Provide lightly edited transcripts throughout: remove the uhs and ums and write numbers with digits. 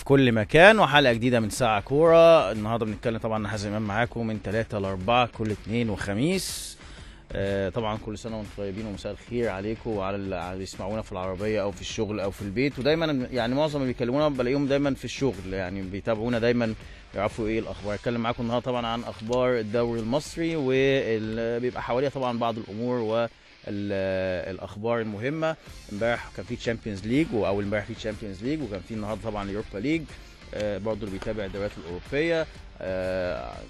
كل مكان، وحلقه جديدة من ساعة كوره. النهارده بنتكلم طبعا حازم امام معاكم من 3 ل 4 كل اثنين وخميس. طبعا كل سنة وانتم طيبين ومساء الخير عليكم وعلى اللي بيسمعونا في العربية او في الشغل او في البيت. ودايما يعني معظم اللي بيكلمونا بلاقيهم دايما في الشغل، يعني بيتابعونا دايما يعرفوا ايه الاخبار. اتكلم معاكم النهارده طبعا عن اخبار الدوري المصري واللي بيبقى حواليها طبعا بعض الامور والاخبار المهمة. امبارح كان في Champions League، واول امبارح في Champions League، وكان في النهارده طبعا ال Europa League. برضه اللي بيتابع الدوريات الاوروبية.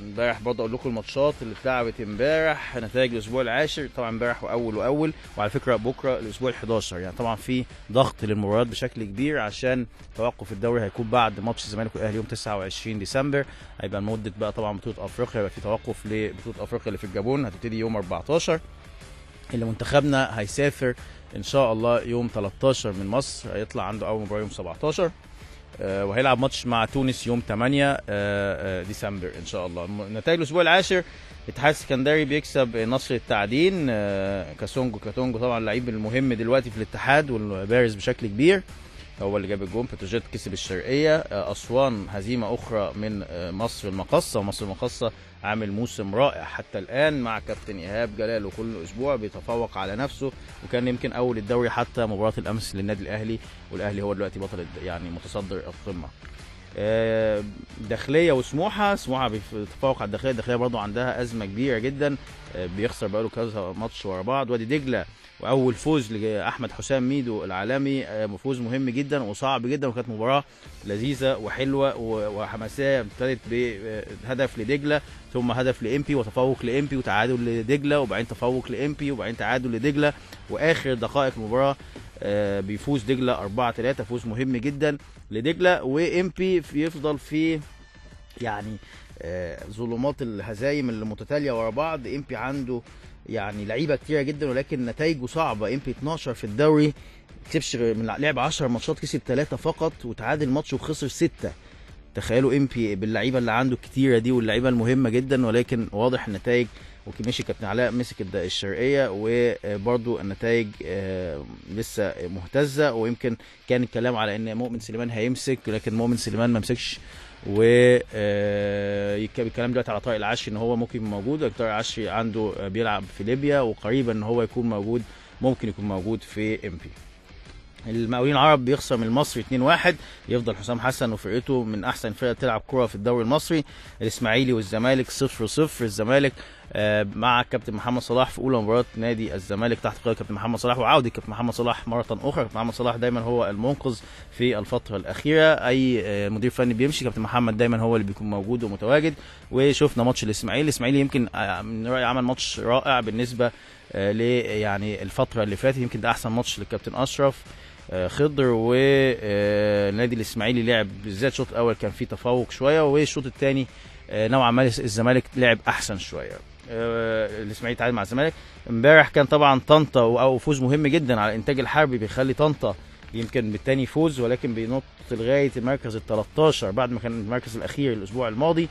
امبارح برضه اقول لكم الماتشات اللي اتلعبت امبارح، نتائج الاسبوع العاشر طبعا امبارح واول، وعلى فكرة بكره الاسبوع ال11. يعني طبعا في ضغط للمباريات بشكل كبير عشان توقف الدوري هيكون بعد ماتش الزمالك والاهلي يوم 29 ديسمبر، هيبقى لمدة بقى طبعا بطوله افريقيا، هيبقى في توقف لبطولة افريقيا اللي في الجابون هتبتدي يوم 14. اللي منتخبنا هيسافر ان شاء الله يوم 13 من مصر، هيطلع عنده اول مباراة يوم 17، وهيلعب ماتش مع تونس يوم 8 ديسمبر ان شاء الله. نتائج الاسبوع العاشر: الاتحاد السكندري بيكسب نصر التعدين، كاسونجو كاتونجو طبعا اللعيب المهم دلوقتي في الاتحاد والبارز بشكل كبير، هو اللي جاب الجون. بتروجيت كسب الشرقية. اسوان هزيمة اخرى من مصر المقاصه، ومصر المقاصه عامل موسم رائع حتى الان مع كابتن ايهاب جلال، وكل اسبوع بيتفوق على نفسه، وكان يمكن اول الدوري حتى مباراة الامس للنادي الاهلي، والاهلي هو دلوقتي بطل يعني متصدر القمه. داخلية وسموحه، سموحه بيتفوق على الداخلية، الداخلية برضو عندها ازمة كبيرة جدا، بيخسر بقاله كذا ماتش ورا بعض. وادي دجله واول فوز لاحمد حسام ميدو العالمي، فوز مهم جدا وصعب جدا، وكانت مباراة لذيذة وحلوه وحماسيه، ابتدت بهدف لدجله ثم هدف لامبي وتفوق لامبي وتعادل لدجله، وبعدين تفوق لامبي وبعدين تعادل لدجله، واخر دقائق المباراة بيفوز دجله 4-3، فوز مهم جدا لدجله. وامبي يفضل في يعني ظلمات الهزايم اللي متتالية ورا بعض. امبي عنده يعني لعيبة كتيرة جدا ولكن نتائجه صعبة. امبي 12 في الدوري، كسبش من لعب 10 ماتشات كسب 3 فقط وتعادل ماتش وخسر 6. تخيلوا امبي باللعيبه اللي عنده الكتيرة دي واللعيبة المهمة جدا، ولكن واضح النتائج. ومشي كابتن علاء مسك الشرقية وبرده النتائج لسه مهتزه، ويمكن كان الكلام على ان مؤمن سليمان هيمسك، لكن مؤمن سليمان ما مسكش. و الكلام دلوقتي على طارق العشري ان هو ممكن يكون موجود. طارق العشري عنده بيلعب في ليبيا وقريبا ان هو يكون موجود، ممكن يكون موجود في امبي. المقاولين العرب بيخسر من المصري 2-1، يفضل حسام حسن وفرقته من احسن فرقه تلعب كره في الدوري المصري. الاسماعيلي والزمالك 0-0، الزمالك مع كابتن محمد صلاح في اولى مباراة نادي الزمالك تحت قيادة كابتن محمد صلاح، وعوده كابتن محمد صلاح مرة اخرى. كابتن محمد صلاح دايما هو المنقذ في الفترة الاخيرة، اي مدير فني بيمشي كابتن محمد دايما هو اللي بيكون موجود ومتواجد. وشفنا ماتش الاسماعيلي، الاسماعيلي يمكن من رايي عمل ماتش رائع بالنسبة ل يعني الفترة اللي فاتت، يمكن ده احسن ماتش للكابتن اشرف خضر. والنادي الاسماعيلي لعب بالذات الشوط الاول كان فيه تفوق شوية، والشوط الثاني نوعا ما الزمالك لعب احسن شوية. الاسماعيلي تعادل مع الزمالك امبارح. كان طبعا طنطا او فوز مهم جدا على الانتاج الحربي، بيخلي طنطا يمكن بالتاني فوز، ولكن بينط لغاية المركز ال13 بعد ما كان المركز الاخير الاسبوع الماضي.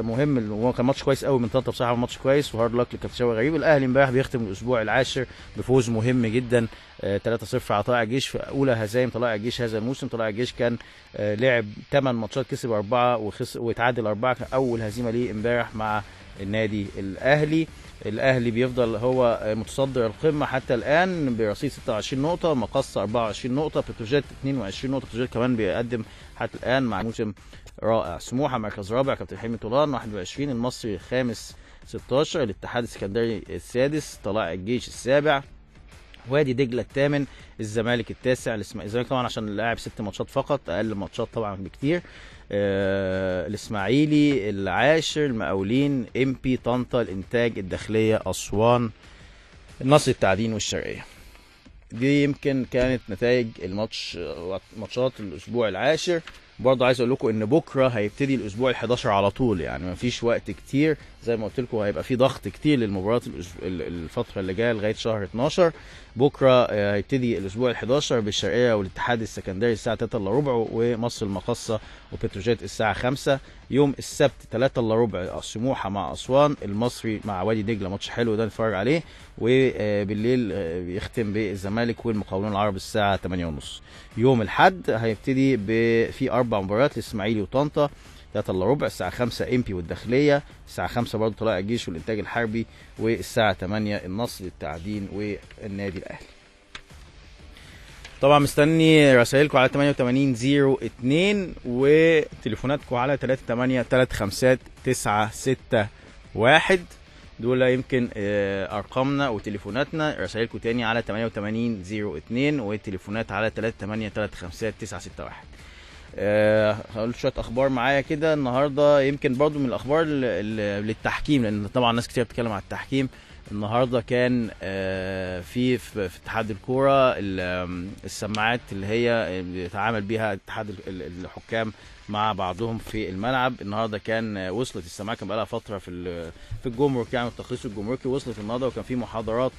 مهم، هو كان ماتش كويس قوي من طنطا بصراحة، ماتش كويس، و hard luck لكابتن شوقي غريب. الاهلي امبارح بيختم الاسبوع العاشر بفوز مهم جدا 3-0 على طلائع الجيش في اولى هزايم طلائع الجيش هذا الموسم. طلائع الجيش كان لعب 8 ماتشات، كسب 4 وخسر وتعادل 4، كان اول هزيمة ليه امبارح مع النادي الاهلي. الاهلي بيفضل هو متصدر القمه حتى الان برصيد 26 نقطة، مقصة 24 نقطة، بتروجيت 22 نقطة. بتروجيت كمان بيقدم حتى الان مع موسم رائع. سموحه مركز رابع كابتن حلمي طولان 21، المصري الخامس 16، الاتحاد السكندري السادس، طلائع الجيش السابع، وادي دجله الثامن، الزمالك التاسع. الزمالك طبعا عشان لاعب 6 ماتشات فقط، اقل ماتشات طبعا بكتير. الاسماعيلي العاشر، المقاولين، امبي، طنطا، الانتاج، الداخلية، اسوان، النصر، التعدين والشرقية. دي يمكن كانت نتائج الماتش، ماتشات الاسبوع العاشر. برضه عايز اقول لكم ان بكره هيبتدي الاسبوع ال11 على طول، يعني ما فيش وقت كتير زي ما قلت لكم، هيبقى في ضغط كتير للمباريات الفترة اللي جاية لغاية شهر 12. بكره هيبتدي الاسبوع ال11 بالشرقيه والاتحاد السكندري الساعة 2:45، ومصر المقاصه وبتروجيت الساعة 5. يوم السبت 2:45 سموحه مع اسوان، المصري مع وادي دجله، ماتش حلو ده نتفرج عليه. وبالليل بيختم بالزمالك والمقاولون العرب الساعة 8:30. يوم الاحد هيبتدي في 4 مباريات، الاسماعيلي وطنطا 2:45، الساعة 5 امبي والداخليه، الساعة 5 برضه طلائع الجيش والانتاج الحربي، والساعة 8 النصر للتعدين والنادي الاهلي. طبعا مستني رسائلكم على 8802 وتليفوناتكم على 38 359 961، دول يمكن ارقامنا وتليفوناتنا. رسائلكم تاني على 8802 والتليفونات على 38 359 961. هقول شوية اخبار معايا كده النهارده، يمكن برضو من الاخبار للتحكيم، لان طبعا ناس كتير بتتكلم على التحكيم. النهارده كان في اتحاد الكورة السماعات اللي هي بيتعامل بيها اتحاد الحكام مع بعضهم في الملعب. النهارده كان وصلت السماعة، كان بقالها فترة في الجمرك، يعني التخليص الجمركي، وصلت النهارده، وكان في محاضرات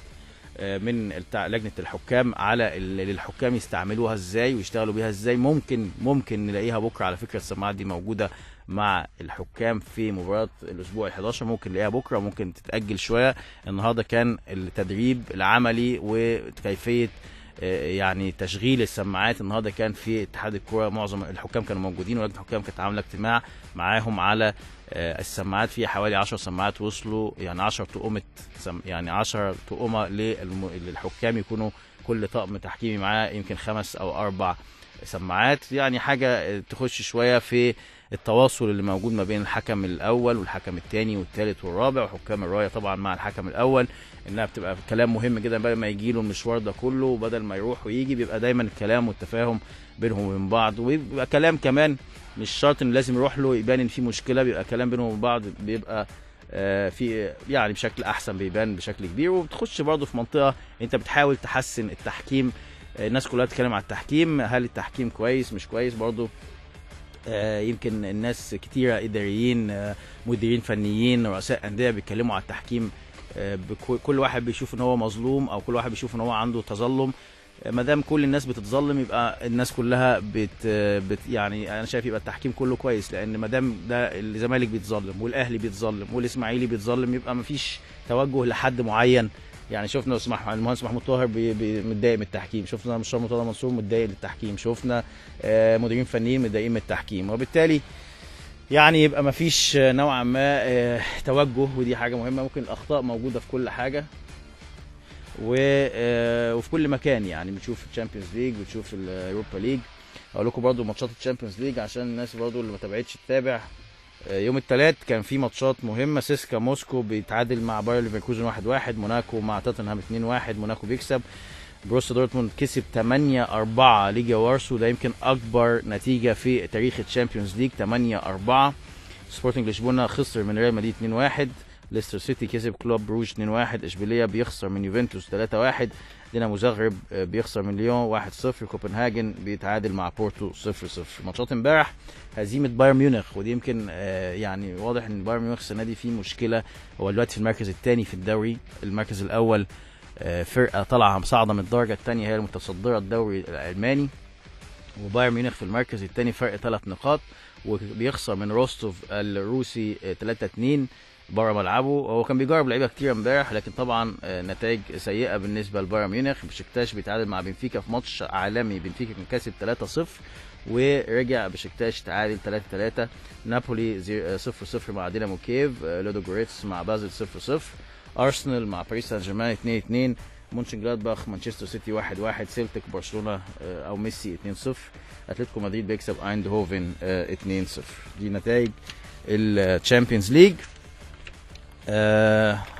من لجنة الحكام على للحكام يستعملوها ازاي ويشتغلوا بيها ازاي. ممكن نلاقيها بكره على فكرة، السماعات دي موجودة مع الحكام في مباراة الاسبوع ال11، ممكن نلاقيها بكره، ممكن تتاجل شوية. النهارده كان التدريب العملي وكيفية يعني تشغيل السماعات. النهارده كان في اتحاد الكورة معظم الحكام كانوا موجودين، ولجنه الحكام كانت عامله اجتماع معاهم على السماعات. في حوالي 10 سماعات وصلوا، يعني 10 طقمه، يعني 10 طقمه للحكام، يكونوا كل طقم تحكيمي معاه يمكن 5 أو 4 سماعات، يعني حاجة تخش شوية في التواصل اللي موجود ما بين الحكم الاول والحكم الثاني والثالث والرابع وحكام الراية طبعا مع الحكم الاول، انها بتبقى كلام مهم جدا بدل ما يجي له المشوار ده كله، وبدل ما يروح ويجي بيبقى دايما الكلام والتفاهم بينهم وبين بعض، وبيبقى كلام كمان مش شرط ان لازم يروح له يبان ان في مشكلة، بيبقى كلام بينهم وبين بعض بيبقى في يعني بشكل احسن، بيبان بشكل كبير. وبتخش برضه في منطقة انت بتحاول تحسن التحكيم، الناس كلها بتتكلم على التحكيم، هل التحكيم كويس مش كويس؟ برضه يمكن الناس كتيرة، اداريين، مديرين فنيين، رؤساء اندية بيتكلموا على التحكيم، كل واحد بيشوف ان هو مظلوم او كل واحد بيشوف ان هو عنده تظلم. ما دام كل الناس بتتظلم يبقى الناس كلها بت يعني انا شايف يبقى التحكيم كله كويس، لان ما دام ده الزمالك بيتظلم والاهلي بيتظلم والاسماعيلي بيتظلم يبقى ما فيش توجه لحد معين. يعني شفنا المهندس محمود طاهر متضايق من التحكيم، شفنا مشوار مرتضى منصور متضايق للتحكيم، شفنا مديرين فنيين متضايقين من التحكيم، وبالتالي يعني يبقى ما فيش نوعا ما توجه، ودي حاجة مهمة. ممكن الاخطاء موجودة في كل حاجة وفي كل مكان، يعني بتشوف ال Champions League، بتشوف ال Europa League. اقول لكم برضو ماتشات ال Champions League عشان الناس برضو اللي ما تابعتش تتابع. يوم الثلاث كان في ماتشات مهمة، سيسكا موسكو بيتعادل مع باير ليفركوزن 1-1، موناكو مع توتنهام 2-1، موناكو بيكسب. بروسيا دورتموند كسب 8-4 ليجا وارسو، ده يمكن اكبر نتيجة في تاريخ ال Champions League، 8-4. سبورتنج لشبونه خسر من ريال مدريد 2-1، ليستر سيتي كسب كلوب بروج 2-1، اشبيلية بيخسر من يوفنتوس 3-1، دينامو زغرب بيخسر من ليون 1-0، كوبنهاجن بيتعادل مع بورتو 0-0. ماتشات امبارح هزيمة بايرن ميونخ، ودي يمكن يعني واضح ان بايرن ميونخ السنة دي فيه مشكلة، هو دلوقتي في المركز الثاني في الدوري، المركز الاول فرقه طالعه صاعده من الدرجة الثانية هي المتصدره الدوري الالماني، وبايرن ميونخ في المركز الثاني فرق 3 نقاط، وبيخسر من روستوف الروسي 3-2 بره ملعبه. هو كان بيجرب لعيبة كتير امبارح، لكن طبعا نتائج سيئه بالنسبة لبايرن ميونخ. بشكتاش بيتعادل مع بنفيكا في ماتش عالمي، بنفيكا كان كاسب 3-0 ورجع بشكتاش تعادل 3-3. نابولي 0-0 مع دينامو كييف، لودو جوريتس مع بازل 0-0، ارسنال مع باريس سان جيرمان 2-2، مونشنجلادباخ مانشستر سيتي 1-1، سيلتيك برشلونة او ميسي 2-0، اتلتيكو مدريد بيكسب ايندهوفن 2-0. دي نتائج ال Champions League.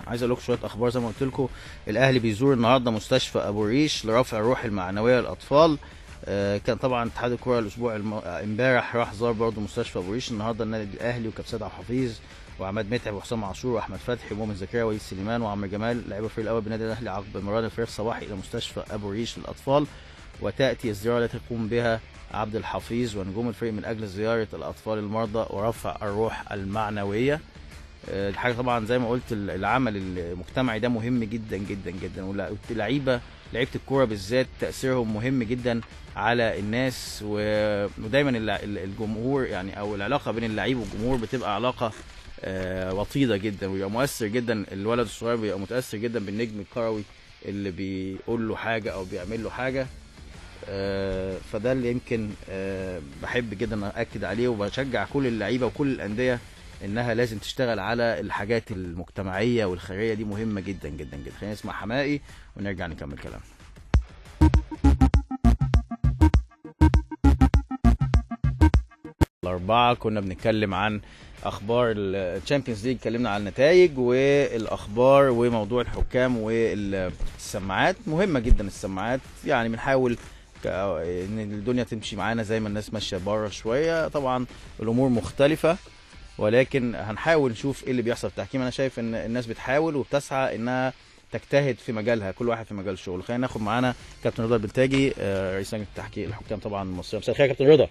عايز اقول لكم شوية اخبار زي ما قلت لكم. الاهلي بيزور النهارده مستشفى ابو ريش لرفع الروح المعنوية للاطفال. كان طبعا اتحاد الكره الاسبوع امبارح راح زار برضه مستشفى ابو ريش. النهارده النادي الاهلي وكابتن عبد الحفيظ وعماد متعب وحسام عاشور واحمد فتحي ومؤمن زكريا ووليد سليمان وعمرو جمال لعيبة الفريق الاول بالنادي الاهلي عقب مران الفريق الصباحي الى مستشفى ابو ريش للاطفال. وتاتي الزيارة التي يقوم بها عبد الحفيظ ونجوم الفريق من اجل زيارة الاطفال المرضى ورفع الروح المعنوية. الحاجة طبعا زي ما قلت العمل المجتمعي ده مهم جدا جدا جدا، واللعيبة لعيبة الكورة بالذات تاثيرهم مهم جدا على الناس، ودايما الجمهور يعني او العلاقة بين اللعيب والجمهور بتبقى علاقة وطيدة جدا، ويبقى مؤثر جدا. الولد الصغير بيبقى متاثر جدا بالنجم الكروي اللي بيقول له حاجة او بيعمل له حاجة. فده اللي يمكن بحب جدا اكد عليه، وبشجع كل اللعيبة وكل الاندية انها لازم تشتغل على الحاجات المجتمعية والخيريه دي، مهمة جدا جدا جدا. خلينا نسمع حمائي ونرجع نكمل كلامنا. الأربعة كنا بنتكلم عن أخبار ال Champions League، اتكلمنا عن النتائج والأخبار وموضوع الحكام والسماعات. مهمة جدا السماعات، يعني بنحاول إن الدنيا تمشي معانا زي ما الناس ماشية بره شوية. طبعا الأمور مختلفة، ولكن هنحاول نشوف إيه اللي بيحصل في التحكيم. أنا شايف إن الناس بتحاول وبتسعى إنها تجتهد في مجالها، كل واحد في مجال شغله. خلينا ناخد معانا كابتن رضا البلتاجي رئيس لجنة التحكيم الحكام طبعا المصرية. مساء الخير يا كابتن رضا.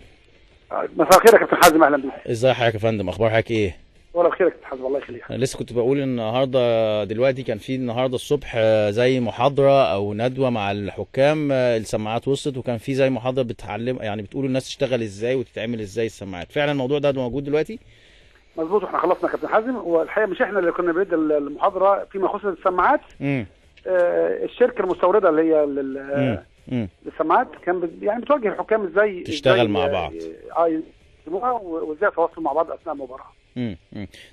مساء الخير يا كابتن حازم، اهلا بيك. ازي حضرتك يا فندم، اخبار حضرتك ايه؟ ولا بخير يا كابتن حازم، الله يخليك. انا لسه كنت بقول النهارده دلوقتي كان في النهارده الصبح زي محاضرة او ندوه مع الحكام، السماعات وصلت، وكان في زي محاضرة بتعلم يعني بتقول الناس تشتغل ازاي وتتعمل ازاي السماعات. فعلا الموضوع ده موجود دلوقتي؟ مظبوط، احنا خلصنا يا كابتن حازم، والحقيقة مش احنا اللي كنا بندي المحاضرة فيما يخص السماعات. الشركة المستورده اللي هي السماعات كان يعني بتوجه الحكام ازاي تشتغل مع بعض، وازاي يتواصلوا مع بعض اثناء المباراة.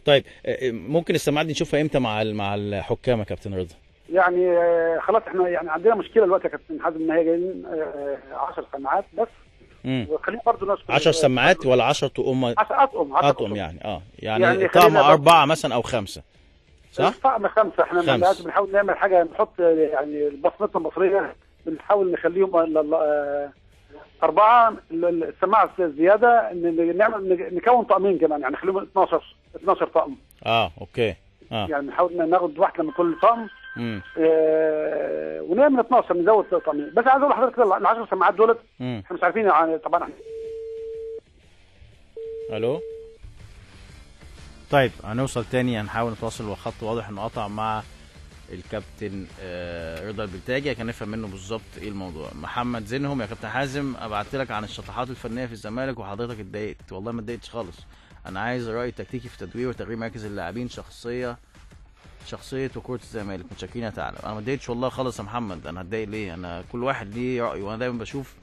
طيب ممكن السماعات دي نشوفها امتى مع الحكام يا كابتن رضا؟ يعني خلاص احنا يعني عندنا مشكلة دلوقتي يا كابتن حازم ان هي جايين 10 سماعات بس. وخلينا برضه نشكر 10 سماعات ولا 10 طقم؟ 10 اطقم. 10 اطقم يعني يعني طقم 4 مثلا او 5، صح؟ طقم 5. احنا دلوقتي بنحاول نعمل حاجة، نحط يعني بصمتنا المصرية، بنحاول نخليهم 4 السماعة الزيادة، نعمل نكون طقمين كمان، يعني نخليهم 12 طقم. okay. يعني نحاول ناخد واحدة من كل طقم ونعمل 12، نزود طقمين. بس عايز اقول لحضرتك ال 10 سماعات دولت احنا مش عارفين يعني طبعا. الو. طيب هنوصل تاني، هنحاول نتواصل، والخط واضح انه قطع مع الكابتن رضا البلتاجي، كان نفهم منه بالظبط ايه الموضوع. محمد زينهم، يا كابتن حازم ابعت لك عن الشطحات الفنية في الزمالك وحضرتك اتضايقت. والله ما اتضايقتش خالص، انا عايز راي تكتيكي في تدوير وتغيير مراكز اللاعبين، شخصية وكره الزمالك. متشكرين يا تعالى. انا ما اتضايقتش والله خالص يا محمد، انا هتضايق ليه؟ انا كل واحد ليه رايه، وانا دايما بشوف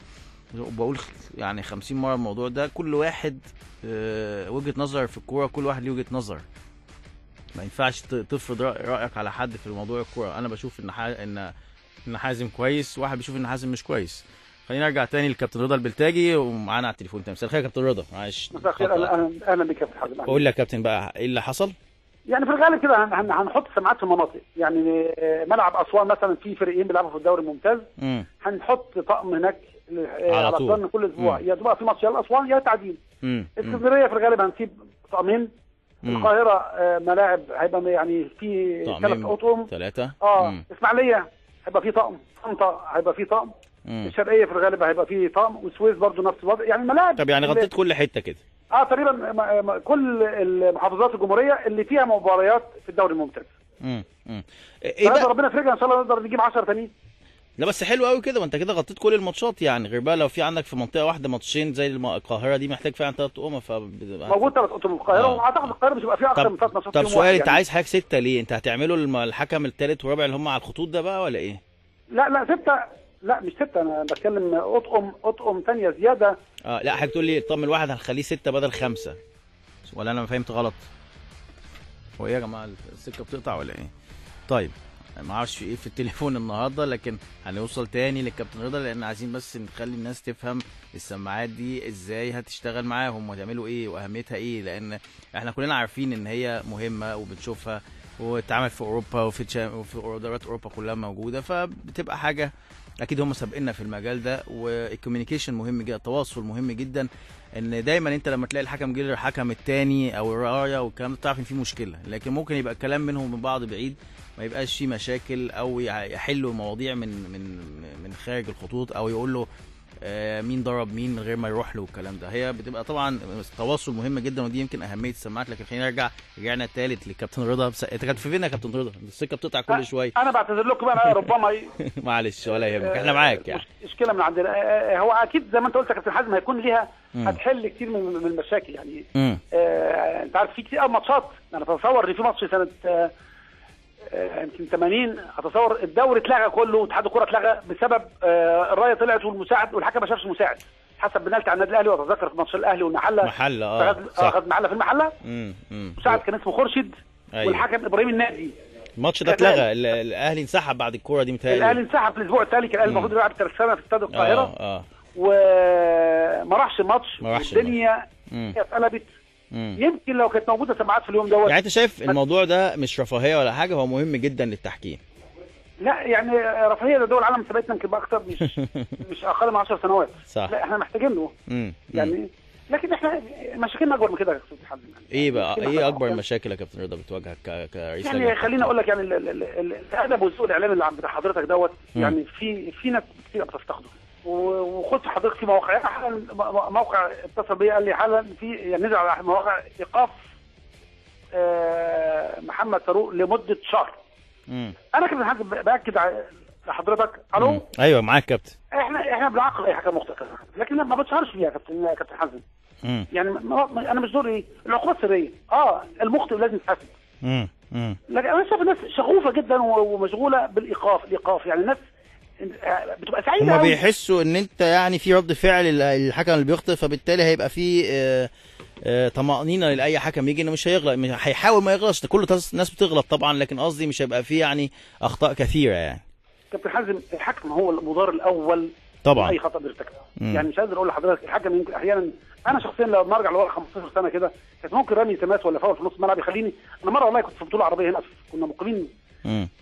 وبقول يعني 50 مرة الموضوع ده، كل واحد وجهه نظر في الكورة، كل واحد ليه وجهه نظر، ما ينفعش تفرض رايك على حد في موضوع الكورة. انا بشوف ان ان حازم كويس، واحد بيشوف ان حازم مش كويس. خلينا نرجع تاني للكابتن رضا البلتاجي ومعانا على التليفون تاني. مساء الخير يا كابتن رضا. معلش مساء الخير، اهلا بك يا كابتن حازم. قول لي يا كابتن بقى ايه اللي حصل؟ يعني في الغالب كده هنحط سماعات في المناطق، يعني ملعب اسوان مثلا في فريقين بيلعبوا في الدوري الممتاز، هنحط طقم هناك على طول كل اسبوع، يا تبقى في ماتش يا اسوان يا تعديل. اسكندرية في الغالب هنسيب طقمين. القاهرة ملاعب هيبقى يعني في 3 اطقم. 3 اسماعيليه هيبقى في طقم، طنطا هيبقى في طقم، الشرقية في الغالب هيبقى في طقم، والسويس برضو نفس الوضع. يعني الملاعب. طب يعني غطيت كل حتة كده؟ تقريبا كل المحافظات الجمهورية اللي فيها مباريات في الدوري الممتاز. ايه بقى؟ ربنا يفرجها ان شاء الله نقدر نجيب 10 تانيين. لا بس حلو قوي كده، ما انت كده غطيت كل الماتشات يعني، غير بقى لو في عندك في منطقة واحدة ماتشين زي القاهرة دي محتاج فعلا 3 اطقم. موجود 3 اطقم في القاهرة، واعتقد القاهرة مش هيبقى فيها اكتر من 3 ماتشات. طب سؤال، انت عايز حاجة 6 ليه؟ انت هتعمله الحكم الثالث والرابع اللي هم على الخطوط ده بقى ولا ايه؟ لا 6، لا مش 6، انا بتكلم اطقم ثانية زيادة. لا حضرتك تقول لي الطقم الواحد هنخليه 6 بدل 5، ولا انا فهمت غلط؟ هو ايه يا جماعة السكة بتقطع ولا ايه؟ طيب ما اعرفش ايه في التليفون النهارده، لكن هنوصل تاني للكابتن رضا، لان عايزين بس نخلي الناس تفهم السماعات دي ازاي هتشتغل معاهم وهتعملوا ايه واهميتها ايه، لان احنا كلنا عارفين ان هي مهمة وبنشوفها واتعمل في اوروبا وفي دوريات اوروبا كلها موجودة، فبتبقى حاجة اكيد هم سابقنا في المجال ده، وال communication مهم جدا، التواصل مهم جدا، ان دايما انت لما تلاقي الحكم جه للحكم الثاني او الراية والكلام ده تعرف ان في مشكلة، لكن ممكن يبقى الكلام منهم من بعض بعيد، ما يبقاش في مشاكل، او يحلوا المواضيع من من من خارج الخطوط، او يقول له مين ضرب مين من غير ما يروح له والكلام ده. هي بتبقى طبعا التواصل مهم جدا، ودي يمكن اهمية السماعات. لكن خلينا رجعنا الثالث للكابتن رضا. انت كنت فين يا كابتن رضا؟ السكة بتقطع كل شوية. انا بعتذر لكم بقى، ربما معلش ولا يهمك، احنا معاك يعني. مشكلة من عندنا. هو اكيد زي ما انت قلت يا كابتن حازم هيكون ليها، هتحل كتير من المشاكل يعني. انت عارف في كتير ماتشات، انا بتصور ان في ماتش سنة يمكن 80 اتصور الدوري اتلغى كله، واتحاد الكورة اتلغى بسبب الراية طلعت والمساعد والحكم ما شافش المساعد، حسب بنالتي على النادي الاهلي. واتذكر في ماتش الاهلي والمحله، محله خد محله في المحلة، مساعد كان اسمه خورشيد. أيوة. والحكم ابراهيم النادي. الماتش ده اتلغى، الاهلي انسحب بعد الكورة دي متهيألي. الاهلي انسحب في الاسبوع التالي، كان الاهلي المفروض يلعب الترسانه في استاد القاهرة. وما راحش الماتش، الدنيا اتقلبت. يمكن لو كانت موجودة سماعات في اليوم دوت. يعني انت شايف الموضوع ده مش رفاهية ولا حاجة، هو مهم جدا للتحكيم؟ لا يعني رفاهية، ده دول العالم سبقتنا يمكن باكثر، مش اقل من 10 سنوات. صح. لا احنا محتاجين له يعني، لكن احنا مشاكلنا اكبر من كده يا استاذ حازم. يعني ايه بقى ايه اكبر المشاكل يا كابتن رضا بتواجهك كرئيس يعني؟ خليني اقول لك يعني الادب والذوق الاعلامي اللي عند حضرتك دوت، يعني في ناس كتير بتفتقده. وخد حضرتك في مواقع، حالا موقع اتصل بي قال لي حالا في يعني نزل على مواقع ايقاف محمد فاروق لمدة شهر. انا كابتن حازم باكد لحضرتك. الو. ايوه معاك كابتن. احنا بنعاقب اي حاجة مخطئه، لكن ما بتشهرش فيها يا كابتن حازم. يعني انا مش دوري العقوبات سرية، المخطئ لازم يتحاسب. لكن انا شايف الناس شغوفة جدا ومشغوله بالايقاف، الايقاف يعني الناس بتبقى سعيدة. هما بيحسوا ان انت يعني في رد فعل الحكم اللي بيخطئ، فبالتالي هيبقى في طمأنينة لاي حكم يجي انه مش هيغلط، هيحاول ما يغلطش. ده كل الناس بتغلط طبعا، لكن قصدي مش هيبقى فيه يعني اخطاء كثيرة يعني. كابتن حازم الحكم هو المضار الاول طبعا اي خطأ بيرتكبه. يعني مش قادر اقول لحضرتك الحكم يمكن احيانا، انا شخصيا لو بنرجع لورا 15 سنة كده كانت ممكن رمي تماس ولا فاول في نص الملعب يخليني. انا مرة والله كنت في بطوله عربية هنا، كنا مقيمين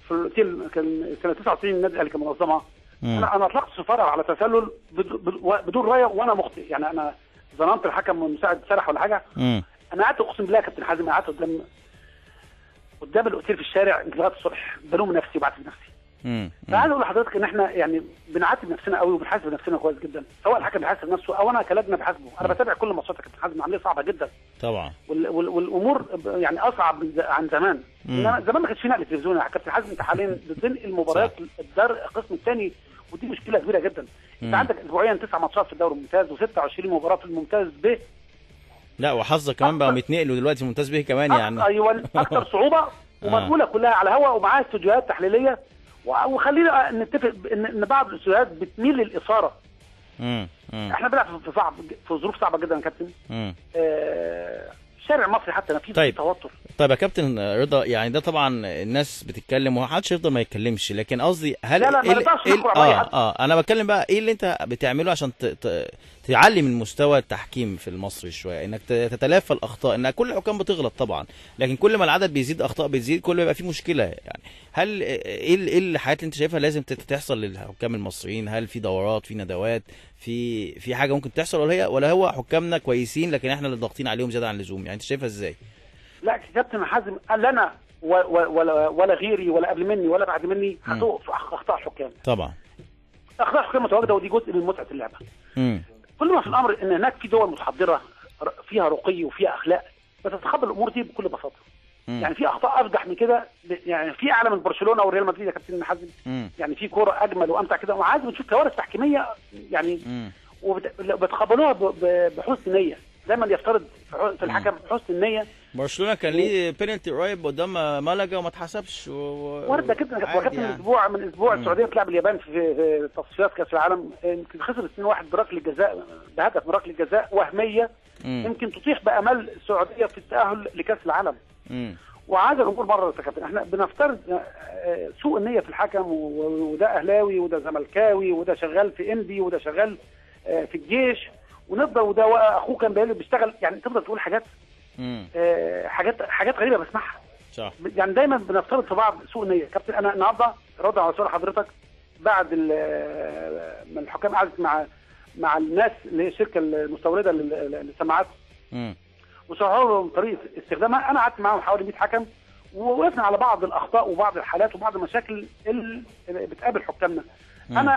في الاوتيل، كان سنة 99 النادي الاهلي كان منظمها. انا اطلقت صفارة على تسلل بدون رايه وانا مخطئ، يعني انا ظننت الحكم والمساعد سرح ولا حاجة. انا قعدت اقسم بالله يا كابتن حازم، قعدت قدام الاوتيل في الشارع لغاية الصبح بلوم نفسي وبعاتب نفسي. فعايز اقول لحضرتك ان احنا يعني بنعاتب نفسنا قوي وبنحاسب نفسنا كويس جدا، سواء الحكم بيحاسب نفسه او انا كلجنه بحاسبه. انا بتابع كل ماتشات يا كابتن حازم، عملية صعبة جدا طبعا، والامور يعني اصعب عن زمان. زمان ما كانش في نقل تلفزيوني يا كابتن حازم، انت حاليا بتنقل مباريات القسم الثاني، ودي مشكلة كبيرة جدا. انت عندك اسبوعيا 9 ماتشات في الدوري الممتاز و26 مباراة في الممتاز ب. لا وحظك كمان بقى بيتنقلوا دلوقتي ممتاز به كمان يعني. ايوه اكثر صعوبة، ومنقوله كلها على الهواء ومعاها استوديوهات تحليلية. وخلينا نتفق ان بعض الاستوديوهات بتميل للاثاره. احنا بنلعب في ظروف صعبة جدا يا كابتن. الشارع المصري حتى ما فيه توتر. طيب يا كابتن رضا، يعني ده طبعا الناس بتتكلم ومحدش يفضل ما يتكلمش، لكن قصدي هل لا ما نقدرش نحكم على اي حد. انا بتكلم بقى ايه اللي انت بتعمله عشان تعلي من مستوى التحكيم في المصري شوية، انك تتلافى الاخطاء، ان كل الحكام بتغلط طبعا، لكن كل ما العدد بيزيد اخطاء بتزيد، كل ما يبقى في مشكلة يعني. هل ايه الحاجات اللي انت شايفها لازم تحصل للحكام المصريين؟ هل في دورات، في ندوات، في حاجة ممكن تحصل، ولا هو حكامنا كويسين لكن احنا اللي ضاغطين عليهم زيادة عن اللزوم؟ يعني انت شايفها ازاي؟ لا كابتن حازم، لا انا ولا غيري ولا قبل مني ولا بعد مني هتقف اخطاء الحكام. طبعا اخطاء الحكام متواجدة، ودي جزء من متعه اللعبة. كل ما في الامر ان هناك في دول متحضره فيها رقي وفيها اخلاق بتتقبل الامور دي بكل بساطة. يعني في اخطاء افجح من كده، يعني في اعلى من برشلونة وريال مدريد يا كابتن حازم. يعني في كورة اجمل وامتع كده، وعايز بنشوف كوارث تحكيميه يعني، وبتقبلوها بحسن نيه. دايما يفترض في الحكم حسن النية. برشلونة كان ليه بينالتي قريب قدام مالاجا وما اتحسبش، ورده كده وكابتن يعني. اسبوع من اسبوع السعودية بتلعب اليابان في تصفيات كاس العالم، يمكن خسر 2-1 بركله جزاء، بهدف من ركلة جزاء وهمية يمكن تطيح بامال السعودية في التاهل لكاس العالم. وعاد الامور مرة يا كابتن، احنا بنفترض سوء النية في الحكم، وده اهلاوي وده زملكاوي وده شغال في انبي وده شغال في الجيش، ونفضل وده اخوه كان بيشتغل، يعني تفضل تقول حاجات حاجات غريبة بسمعها. صح. يعني دايما بنفترض في بعض سوء نيه. كابتن انا النهارده رد على سؤال حضرتك، بعد ما الحكام قعدت مع الناس اللي هي الشركة المستورده للسماعات وشرحوا لهم طريقه استخدامها. انا قعدت معاهم حوالي 100 حكم، ووقفنا على بعض الاخطاء وبعض الحالات وبعض المشاكل اللي بتقابل حكامنا. انا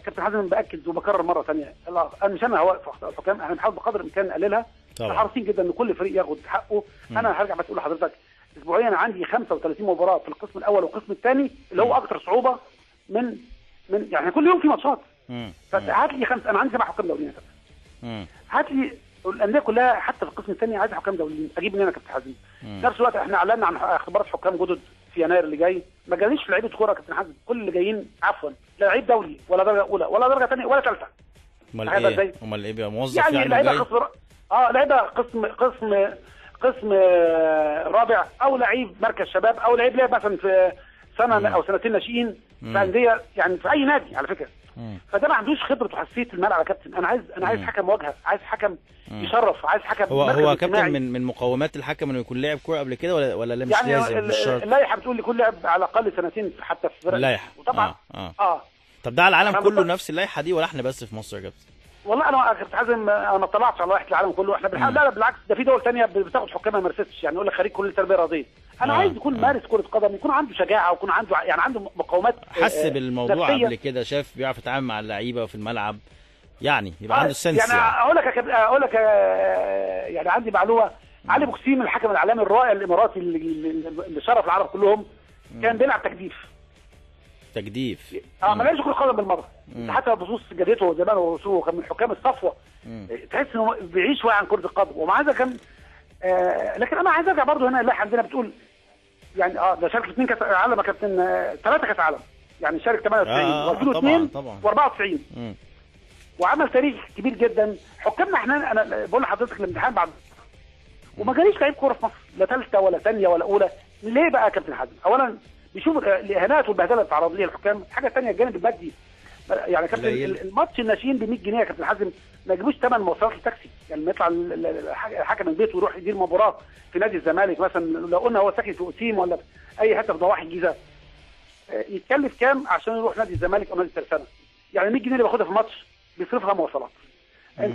كابتن حازم باكد وبكرر مرة ثانية، انا مش انا هوقف اخطاء الحكام، احنا بنحاول بقدر الامكان نقللها. حريصين جدا ان كل فريق ياخد حقه. انا هرجع بس اقول لحضرتك اسبوعيا عندي 35 مباراة في القسم الاول والقسم الثاني اللي هو اكثر صعوبة من يعني كل يوم في ماتشات. فهات لي 5، انا عندي 7 حكام دوليين يا كابتن. هات لي الاندية كلها حتى في القسم الثاني عايز حكام دوليين، اجيب منين يا كابتن حازم؟ في نفس الوقت احنا اعلنا عن اختبارات حكام جدد في يناير اللي جاي، ما جاليش لعيبة كورة يا كابتن حازم، كل اللي جايين عفوا لا لعيب دولي ولا درجه اولى ولا درجه ثانية ولا ثالثة. امال ايه؟ امال ايه بيبقى موظف يعني لعيبة قسم لعيبة قسم رابع، او لعيب مركز شباب، او لعيب لعب مثلا في سنة او سنتين ناشئين في اندية، يعني في اي نادي على فكرة. فده ما عندوش خبره وحساسيه الملعب يا كابتن. انا عايز حكم واجهه، عايز حكم يشرف، عايز حكم هو كابتن من مقومات الحكم انه يكون لعب كورة قبل كده ولا لا؟ مش يعني لازم، مش شرط. اللائحة بتقول لكل لاعب على الاقل سنتين حتى في فرق اللائحة. وطبعا طب ده على العالم كله نفس اللائحة دي ولا احنا بس في مصر يا كابتن؟ والله انا كابتن حازم انا ما طلعتش على لائحة العالم كله، احنا بنحاول. لا بالعكس، ده في دول ثانية بتاخد حكامها ما مارستش، يعني يقول لك خريج كليه تربيه رياضية. انا عايز يكون مارس كره قدم، يكون عنده شجاعة، ويكون عنده يعني عنده مقاومات، حس بالموضوع قبل كده، شاف بيعرف يتعامل مع اللعيبة في الملعب، يعني يبقى عنده sense. يعني اقول لك يعني عندي معلومة، علي بوكسيم الحكم الاعلامي الرائع الاماراتي اللي شرف العرب كلهم، كان بيلعب تجديف. ما لعبش كره قدم بالمرة. حتى بخصوص جدته زمان وهو كان من حكام الصفوة، تحس انه بيعيش شوية عن كره القدم، ومع هذا كان لكن انا عايز ارجع برضه هنا. اللائحة عندنا بتقول يعني ده شارك 2 كاس عالم يا كابتن، 3 كاس عالم، يعني شارك 98 و2002 و94 وعمل تاريخ كبير جدا. حكامنا احنا، انا بقول لحضرتك الامتحان بعد، وما جاليش لعيب كورة في مصر لا ثالثة ولا ثانية ولا اولى. ليه بقى يا كابتن حازم؟ اولا بيشوف الاهانات والبهدله اللي بتعرض ليها الحكام، الحاجة الثانية الجانب المادي. يعني كابتن الماتش الناشئين ب 100 جنيه يا كابتن حازم ما يجيبوش ثمن مواصلات التاكسي. يعني لما يطلع الحكم من بيته ويروح يدير مباراة في نادي الزمالك مثلا، لو قلنا هو ساكن في اوسيم ولا في اي حتة في ضواحي الجيزة، يتكلف كام عشان يروح نادي الزمالك او نادي الترسانه؟ يعني 100 جنيه اللي باخدها في الماتش بيصرفها مواصلات.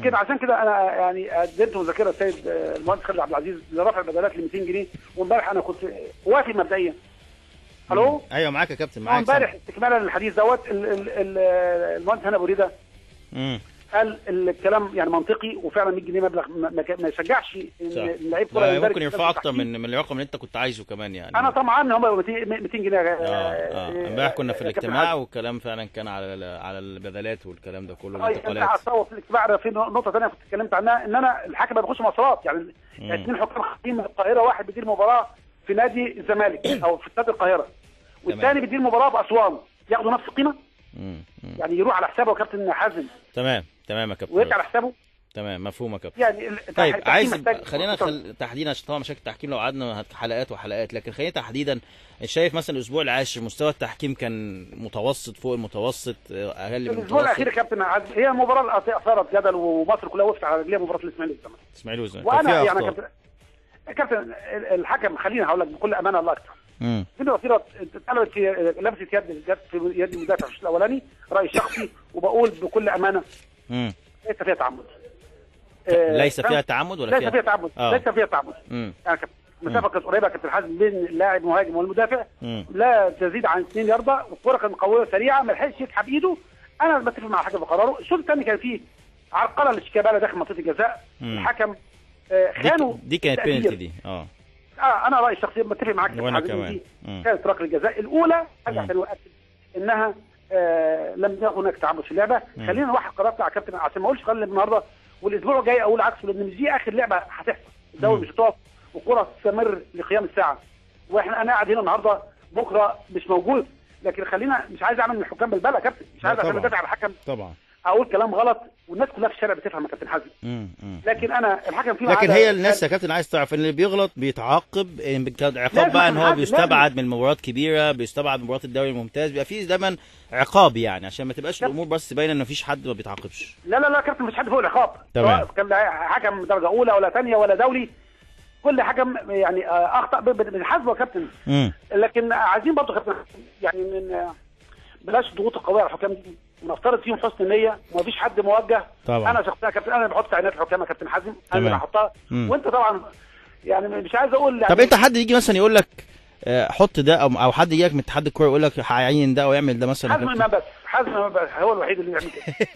كده عشان كده انا يعني قدمت مذكره السيد المهندس خالد عبد العزيز لرفع البدلات ل 200 جنيه، وامبارح انا كنت وافي مبدئيا. الو، ايوه معاك يا كابتن، معاك. امبارح استكمالا للحديث دوت المهندس هنا ابو ريده قال الكلام يعني منطقي، وفعلا 100 جنيه مبلغ ما يشجعش ان اللعيب كورة ممكن يرفع اكتر من الرقم اللي انت كنت عايزه كمان. يعني انا طمعان ان هم 200 جنيه. امبارح كنا في الاجتماع والكلام فعلا كان على البدلات والكلام ده كله، الانتقالات. في الاجتماع في نقطة ثانية كنت اتكلمت عنها، ان انا الحكم ما بيخش مواصلات، يعني 2 حكام خارجين من القاهرة، واحد بيدير مباراة في نادي الزمالك او في استاد القاهرة، والثاني بيدير مباراة باسوان، ياخدوا نفس القيمة؟ يعني يروح على حسابه يا كابتن حازم. تمام تمام يا كابتن، ويرجع على حسابه. تمام، مفهوم يا كابتن. يعني طيب عايز خلينا تحديدا، عشان طبعا مشاكل التحكيم لو قعدنا حلقات وحلقات، لكن خلينا تحديدا شايف مثلا الاسبوع العاشر مستوى التحكيم كان متوسط، فوق المتوسط، اقل من المتوسط؟ الاسبوع الاخير يا كابتن هي المباراة اللي اثارت جدل ومصر كلها وقفت على رجليها، مباراة الاسماعيلي والزمالك. الاسماعيلي والزمالك. وانا يعني كابتن الحكم، خليني هقول لك بكل امانه الله اكتر. في وثيره اتقلبت في لمسه يد جت في يد المدافع في الشوط الاولاني، رايي الشخصي وبقول بكل امانه ليس فيها تعمد. ليس فيها تعمد ولا ليس فيها تعمد؟ ليس فيها تعمد. يعني المسافة كانت قريبه يا كابتن حازم بين اللاعب المهاجم والمدافع، لا تزيد عن 2 ياردة، والكره كانت قوية سريعة، ما لحقش يسحب ايده. انا بتفق مع الحكم في قراره. الشوط الثاني كان فيه عرقله لشيكابالا داخل منطقة الجزاء، الحكم خانه. دي كانت بينالتي دي. انا رايي الشخصي بتفق معاك. وانا كمان كانت ركلة الجزاء الاولى، ارجع تاني واكد انها لم يكن هناك تعمد في اللعبة. خلينا نوحد قرارنا يا كابتن عشان ما اقولش قرار النهارده والاسبوع الجاي اقول عكسه، لان مش دي اخر لعبه هتحصل. الدوري مش هتقف والكره تستمر لقيام الساعة، واحنا انا قاعد هنا النهارده بكره مش موجود. لكن خلينا، مش عايز اعمل من الحكام بالبلة يا كابتن، مش عايز عشان ادافع على الحكم طبعا اقول كلام غلط والناس كلها في الشارع بتفهم يا كابتن حازم. لكن انا الحكم فيه، لكن هي الناس يا كابتن عايز تعرف ان اللي بيغلط بيتعاقب، عقاب بقى ان هو بيستبعد من مباريات كبيرة، بيستبعد من مباريات الدوري الممتاز، بيبقى فيه دايما عقاب، يعني عشان ما تبقاش الامور بس باينة ان مفيش حد ما بيتعاقبش. لا لا لا يا كابتن، مفيش حد فوق العقاب. تمام. كان حكم درجه اولى ولا ثانية ولا دولي، كل حكم يعني اخطا بنحاسبه يا كابتن. لكن عايزين برضه كابتن يعني من بلاش الضغوط القوية على الحكام دي، ونفترض فيهم حسن النية ومفيش حد موجه. طبعا انا شخصيا يا كابتن انا اللي بحط تعيينات الحكام يا كابتن حازم، انا اللي بحطها. وانت طبعا يعني مش عايز اقول يعني. طب انت حد يجي مثلا يقول لك حط ده، او حد يجي لك من اتحاد الكورة يقول لك هعين ده او يعمل ده مثلا؟ حازم امام بس، حازم امام بس هو الوحيد اللي بيعمل كده.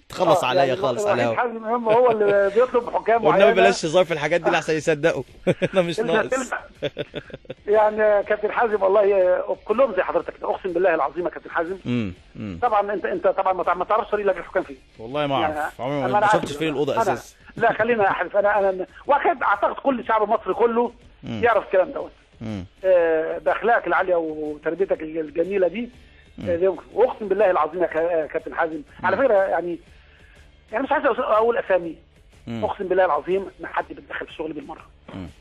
تخلص عليا يعني خالص على حازم امام هو اللي بيطلب حكام معينة. والنبي بلاش هزار في الحاجات دي لحسن يصدقوا. انا مش ناقص. يعني كابتن حازم والله كلهم زي حضرتك كده، اقسم بالله العظيم يا كابتن حازم. طبعا انت طبعا ما تعرفش طريق لجنة الحكام فين. والله ما اعرف، عمري ما شفتش فين الاوضة اساسا. لا خلينا احلف، انا واخد اعتقد كل شعب مصر كله يعرف الكلام دوت. باخلاقك العالية وتربيتك الجميلة دي، واقسم بالله العظيم يا كابتن حازم. على فكرة يعني مش عايز اقول اسامي، اقسم بالله العظيم ما حد بيتدخل في شغلي بالمرة.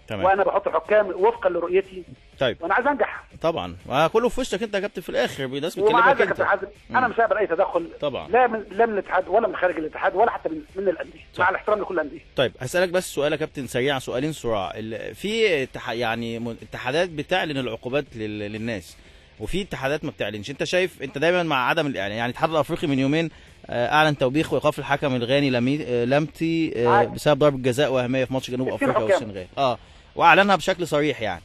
تمام. وانا بحط حكام وفقا لرؤيتي. طيب وانا عايز انجح طبعا، كله في وشك انت يا كابتن في الاخر، الناس بتكلمك انت. حازم انا مش هقبل اي تدخل طبعا، لا من الاتحاد ولا من خارج الاتحاد ولا حتى من الاندية، مع الاحترام لكل الاندية. طيب هسالك بس سؤال يا كابتن سريع، سؤالين سرعة. في يعني اتحادات بتعلن العقوبات للناس، وفي اتحادات ما بتعلنش. انت شايف انت دايما مع عدم الاعلان؟ يعني الاتحاد الافريقي من يومين اعلن توبيخ وايقاف الحكم الغاني لمتي بسبب ضربه جزاء وهمية في ماتش جنوب افريقيا والسنغال، واعلنها بشكل صريح يعني.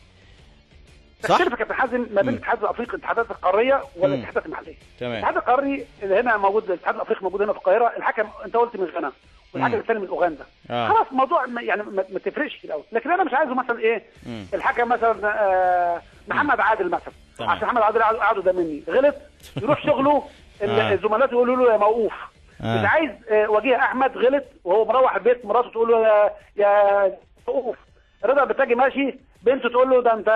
صح؟ تختلف يا كابتن حازم ما بين الاتحاد الافريقي، الاتحادات القارية ولا الاتحادات المحلية. تمام. الاتحاد القاري اللي هنا موجود، الاتحاد الافريقي موجود هنا في القاهرة، الحكم انت قلت من غانا والحكم الثاني من اوغندا. خلاص الموضوع يعني ما تفرقش في الاول، لكن انا مش عايزه مثلا ايه الحكم مثلا محمد عادل مثلا، عشان محمد عادل قعدوا ده مني غلط يروح شغله الزملاء يقولوا له يا موقوف. مش عايز وجيه احمد غلط وهو مروح البيت مراته تقول له يا موقوف. رضا بتاجي ماشي بنته تقول له ده انت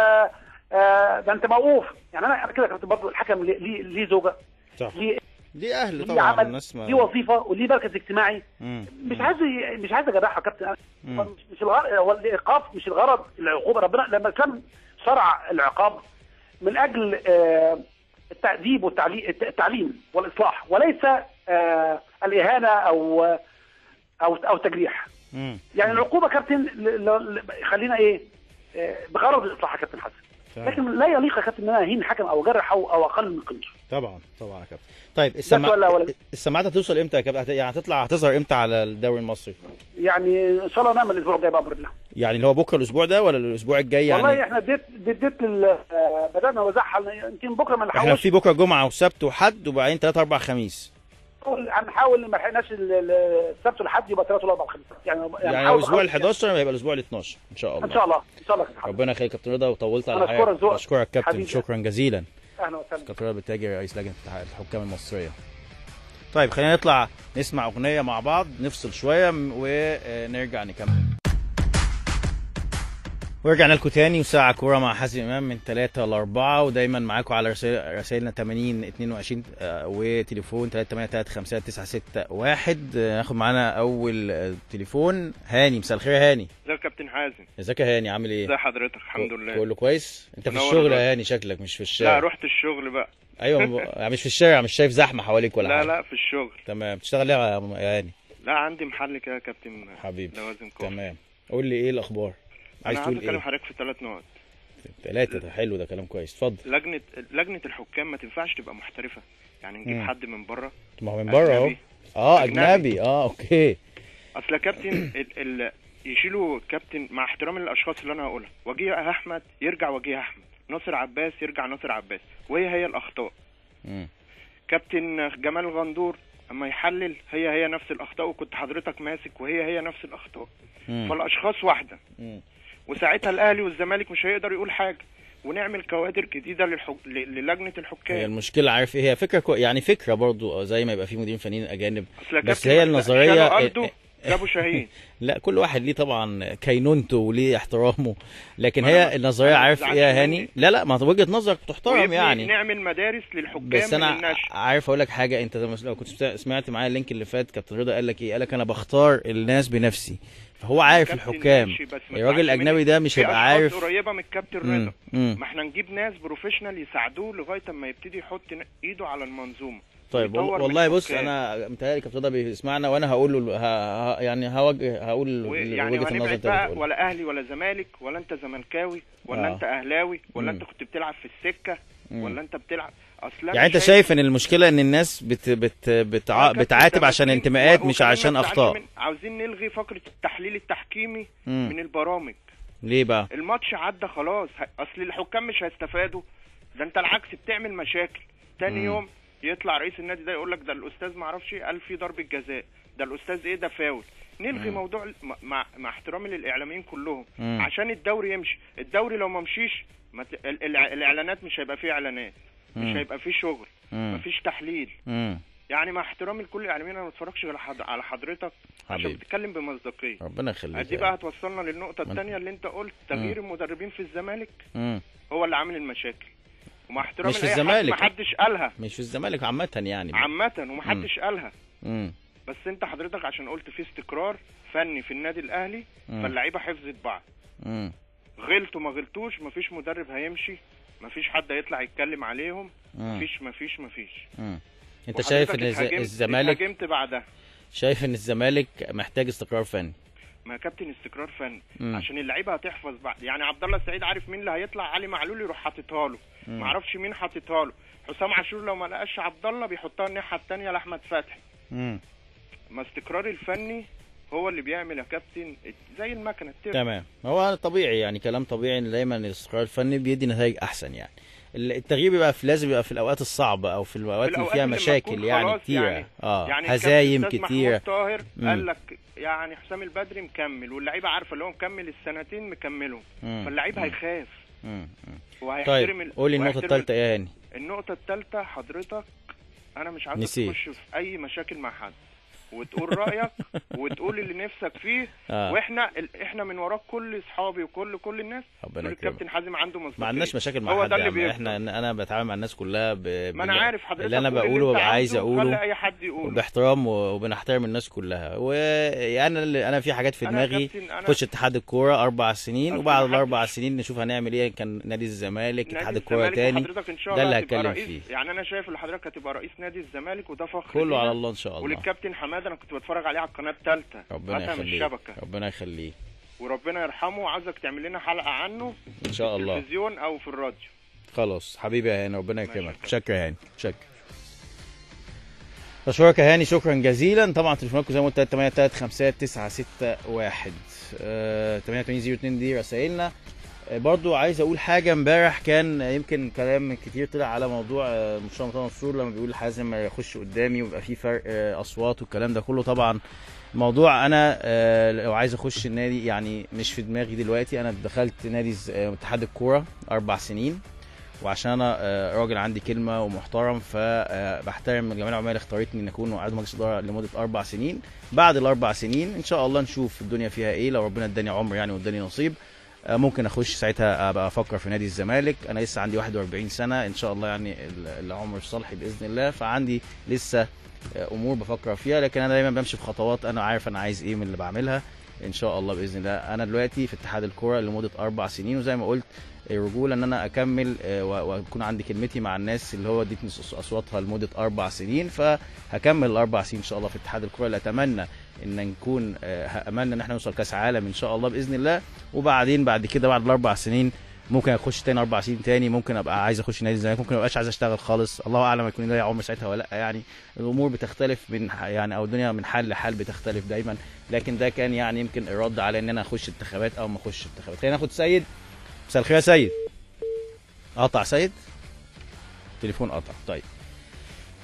ده انت موقوف. يعني انا كده كنت برضه الحكم ليه زوجه، صح، ليه اهل طبعا، الناس ليه وظيفة وليه مركز اجتماعي. مش عايز اجرحه يا كابتن. مش الغرض هو الايقاف، مش الغرض العقوبة. ربنا لما كان شرع العقاب من اجل التأديب والتعليم والاصلاح، وليس الاهانة او او او تجريح. يعني العقوبة كابتن خلينا ايه بغرض الاصلاح يا كابتن حسن، لكن لا يليق يا كابتن ان انا اهين حكم او اجرح او اقل من قيمته. طبعا طبعا يا كابتن. طيب السماعات هتوصل امتى يا كابتن؟ يعني هتظهر امتى على الدوري المصري؟ يعني ان شاء الله نعمل الاسبوع الجاي بامر الله. يعني اللي هو بكره الاسبوع ده ولا الاسبوع الجاي؟ يعني والله احنا اديت بدانا نوزعها يمكن بكره ما نلحقوش. احنا في بكره جمعه وسبت وحد وبعدين 3 4 خميس. هنحاول ما لحقناش السبت والحد يبقى 3 ولا 4 خميس. يعني الاسبوع ال 11 هيبقى الاسبوع ال 12 ان شاء الله. ان شاء الله ان شاء الله. ربنا يخليك يا كابتن رضا، وطولت على حياتك. اشكرك كابتن، شكرا جزيلا. اهلا وسهلا. كابتن رضا بالتاجر رئيس لجنة الحكام المصرية. طيب خلينا نطلع نسمع اغنية مع بعض، نفصل شوية ونرجع نكمل. ورجعنا لكم تاني وساعة كورة مع حازم إمام من 3 ل 4، ودايما معاكم على رسائلنا 80 22 وتليفون 383 5961. ناخد معانا أول تليفون. هاني، مساء الخير يا هاني. ازيك يا كابتن حازم؟ ازيك يا هاني، عامل ايه؟ ازي حضرتك؟ الحمد لله كله كويس. أنت في الشغل يا هاني شكلك، مش في الشارع؟ لا رحت الشغل بقى. أيوه مش في الشارع، مش شايف زحمة حواليك ولا حاجة؟ لا لا في الشغل. تمام. بتشتغل ايه يا هاني؟ لا عندي محل كده يا كابتن حبيبي، لوازم كورة. تمام، قول لي ايه الأخبار؟ عايز تقول ايه؟ انا حضرتك في 3 نقط. 3 ده حلو، ده كلام كويس، اتفضل. لجنة الحكام ما تنفعش تبقى محترفة، يعني نجيب حد من بره. ما هو من بره اهو. اجنبي. okay. اصل يا كابتن يشيلوا كابتن، مع احترامي للاشخاص اللي انا هقولها، وجيه احمد يرجع وجيه احمد، ناصر عباس يرجع ناصر عباس، وهي الاخطاء. كابتن جمال غندور اما يحلل هي نفس الاخطاء، وكنت حضرتك ماسك وهي نفس الاخطاء. فالاشخاص واحدة. وساعتها الاهلي والزمالك مش هيقدر يقول حاجة، ونعمل كوادر جديدة للجنة الحكام. هي المشكلة عارف ايه هي؟ فكرة يعني فكرة برضو زي ما يبقى في مديرين فنيين اجانب، بس هي النظرية جابوا شاهين. لا كل واحد ليه طبعا كينونته وليه احترامه، لكن هي النظرية عارف ايه يا هاني؟ لا لا، ما وجهه نظرك تحترم يعني. نعمل مدارس للحكام. بس انا عارف اقول لك حاجة، انت لو كنت سمعت معايا ال link اللي فات، كابتن رضا قال لك ايه؟ قال لك انا بختار الناس بنفسي، فهو عارف الحكام. الراجل الاجنبي ده مش هيبقى عارف. قريبه من الكابتن رضا. ما احنا نجيب ناس professional يساعدوه لغاية اما يبتدي يحط ايده على المنظومة. طيب والله بص، انا متهيألي كابتن رضا بيسمعنا، وانا هقول له يعني هوجه هقول يعني وجهه النظر بقى، ولا اهلي ولا زمالك، ولا انت زملكاوي ولا انت اهلاوي، ولا انت كنت بتلعب في السكة، ولا انت بتلعب. اصلا يعني انت شايف ان المشكلة ان الناس بت بت بتعاتب عشان انتماءات مش عشان اخطاء. عاوزين نلغي فقره التحليل التحكيمي من البرامج. ليه بقى؟ الماتش عدى خلاص، اصل الحكام مش هيستفادوا. ده انت العكس بتعمل مشاكل. تاني يوم يطلع رئيس النادي ده يقول لك ده الاستاذ ما اعرفش قال في ضربه جزاء، ده الاستاذ ايه ده فاول. نلغي موضوع مع احترامي للاعلاميين كلهم عشان الدوري يمشي. الدوري لو ما مشيش الاعلانات مش هيبقى فيه اعلانات، مش هيبقى فيه شغل، مفيش تحليل. يعني مع احترامي لكل الاعلاميين انا ما بتفرجش غير على حضرتك عشان بتتكلم بمصداقيه. ربنا يخليك. دي بقى هتوصلنا للنقطة الثانية اللي انت قلت، تغيير المدربين في الزمالك هو اللي عامل المشاكل. ومع احترامي مش في الزمالك، محدش قالها، مش في الزمالك عامة يعني، عامة ومحدش قالها. بس انت حضرتك عشان قلت في استقرار فني في النادي الاهلي، فاللعيبه حفظت بعض. غلطوا ما غلطوش، مفيش مدرب هيمشي، مفيش حد هيطلع يتكلم عليهم، مفيش مفيش مفيش. انت شايف ان الزمالك هاجمت بعدها، شايف ان الزمالك محتاج استقرار فني؟ ما يا كابتن استقرار فني عشان اللعيبة هتحفظ بعد. يعني عبد الله السعيد عارف مين اللي هيطلع، علي معلول يروح حاططها له، ما اعرفش مين حاططها له، حسام عاشور لو ما لقاش عبد الله بيحطها الناحية الثانية لاحمد فتحي. ما استقرار الفني هو اللي بيعمل يا كابتن زي المكنه. تمام، هو طبيعي يعني، كلام طبيعي ان دايما الاستقرار الفني بيدي نتائج احسن. يعني التغيير بيبقى لازم يبقى في الاوقات الصعبة او في الاوقات اللي فيها مشاكل يعني كتيرة، يعني يعني هزايم كتيرة. طاهر قال لك يعني حسام البدري مكمل، واللعيبة عارفه اللي هو مكمل السنتين مكملهم، فاللعيب هيخاف وهيحترم. طيب قولي النقطة الثالثة ايه يعني؟ النقطة الثالثة حضرتك انا مش عايز اخش في اي مشاكل مع حد، وتقول رايك وتقول اللي نفسك فيه. واحنا احنا من وراك كل اصحابي وكل كل الناس. ربنا يكرمك. الكابتن حازم عنده مصداقية، ما عندناش مشاكل مع حد يعني. احنا انا بتعامل مع الناس كلها ما انا عارف حضرتك اللي انا بقوله ببقى عايز اقوله، اي حد يقوله باحترام، وبنحترم الناس كلها. وانا انا في حاجات في دماغي، خش اتحاد الكورة 4 سنين، وبعد ال4 سنين نشوف هنعمل ايه. كان نادي الزمالك، اتحاد الكورة تاني، ده اللي هتكلم فيه. يعني انا شايف ان حضرتك هتبقى رئيس نادي الزمالك، وده فخر كله على الله ان شاء الله. وللكابتن حماد انا كنت بتفرج عليه على القناة الثالثة، ربنا يخليه، ربنا يخليه وربنا يرحمه. وعاوزك تعمل لنا حلقة عنه ان شاء الله، في التلفزيون او في الراديو. خلاص حبيبي يا هاني، ربنا يكرمك. شكرا يا هاني، شكرا. اشكرك يا هاني، شكرا جزيلا. طبعا تليفوناتكم زي ما قلت 3835961 8802 دي رسائلنا. برضو عايز اقول حاجة، امبارح كان يمكن كلام كتير طلع على موضوع مشروع مرتضى منصور لما بيقول حازم يخش قدامي ويبقى في فرق اصوات والكلام ده كله. طبعا موضوع انا لو عايز اخش النادي يعني مش في دماغي دلوقتي. انا دخلت نادي اتحاد الكورة 4 سنين، وعشان انا راجل عندي كلمة ومحترم، فبحترم الجمعية العمومية اللي اختارتني ان اكون عضو مجلس ادارة لمدة 4 سنين. بعد ال4 سنين ان شاء الله نشوف الدنيا فيها ايه، لو ربنا اداني عمر يعني واداني نصيب ممكن اخش ساعتها ابقى افكر في نادي الزمالك. انا لسه عندي 41 سنة ان شاء الله، يعني العمر الصالح باذن الله، فعندي لسه امور بفكر فيها، لكن انا دايما بمشي بخطوات، انا عارف انا عايز ايه من اللي بعملها ان شاء الله باذن الله. انا دلوقتي في اتحاد الكورة لمدة 4 سنين، وزي ما قلت الرجولة ان انا اكمل واكون عندي كلمتي مع الناس اللي هو اديتني اصواتها لمدة 4 سنين، فهكمل ال4 سنين ان شاء الله في اتحاد الكورة، اللي اتمنى ان نكون املنا ان احنا نوصل كاس عالم ان شاء الله باذن الله. وبعدين بعد كده بعد ال4 سنين ممكن اخش تاني 4 سنين تاني، ممكن ابقى عايز اخش نادي الزمالك، ممكن ما ابقاش عايز اشتغل خالص، الله اعلم يكون ليا عمر ساعتها ولا لا. يعني الامور بتختلف من يعني او الدنيا من حال لحال بتختلف دايما، لكن ده كان يعني يمكن الرد على ان انا اخش انتخابات او ما اخش انتخابات. خلينا ناخد سيد. مساء الخير يا سيد. قطع سيد، تليفون قطع. طيب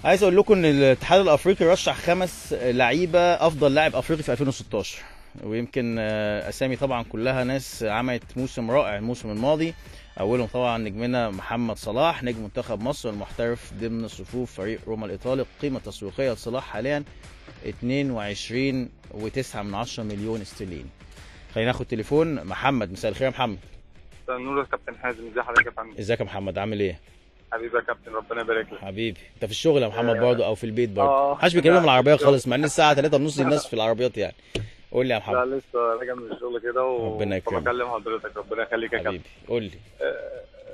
عايز اقول لكم ان الاتحاد الافريقي رشح 5 لعيبة افضل لاعب افريقي في 2016، ويمكن اسامي طبعا كلها ناس عملت موسم رائع الموسم الماضي. اولهم طبعا نجمنا محمد صلاح، نجم منتخب مصر المحترف ضمن صفوف فريق روما الايطالي. القيمة التسويقية لصلاح حاليا 22.9 مليون استرليني. خلينا ناخد تليفون محمد. مساء الخير يا محمد. مساء النور يا كابتن حازم، ازي حضرتك يا فندم؟ ازيك يا محمد، عامل ايه؟ حبيبي يا كابتن، ربنا يبارك لك. حبيبي انت في الشغل يا محمد برضه او في البيت برضه؟ محدش بيكلمنا من العربية خالص، مع ان الساعة 3:30 الناس في العربيات يعني. قول لي يا محمد. لا لسه راجع من الشغل كده ربنا يكرمك. بكلم حضرتك، ربنا يخليك يا كابتن. حبيبي قول لي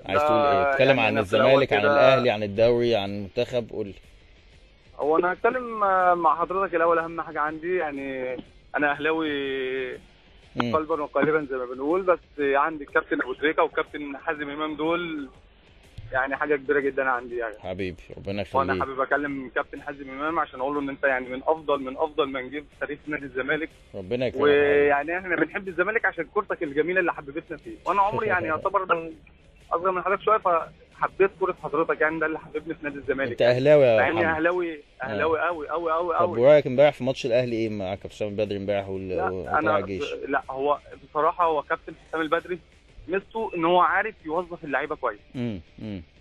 عايز تقول ايه؟ تتكلم يعني عن الزمالك، عن الاهلي، عن الدوري، عن المنتخب، قول لي. هو انا هتكلم مع حضرتك الاول، اهم حاجة عندي يعني انا اهلاوي قلبا وقالبا زي ما بنقول، بس عندي الكابتن ابو تريكه والكابتن حازم امام، دول يعني حاجة كبيرة جدا عندي يعني. حبيبي ربنا يخليك. وانا حابب اكلم كابتن حازم امام عشان اقول له ان انت يعني من افضل من جه في تاريخ نادي الزمالك. ربنا يكرمك. ويعني احنا بنحب الزمالك عشان كورتك الجميلة اللي حببتنا فيه، وانا عمري يعني يعتبر اصغر من حضرتك شوية، فحبيت كورة حضرتك يعني، ده اللي حببني في نادي الزمالك. انت اهلاوي يا محمد؟ يعني اهلاوي قوي قوي قوي قوي. طب ورايك امبارح في ماتش الاهلي ايه مع كابتن حسام البدري امبارح وطلع الجيش؟ لا هو بصراحة هو كابتن حسام البدري ميزته ان هو عارف يوظف اللعيبة كويس.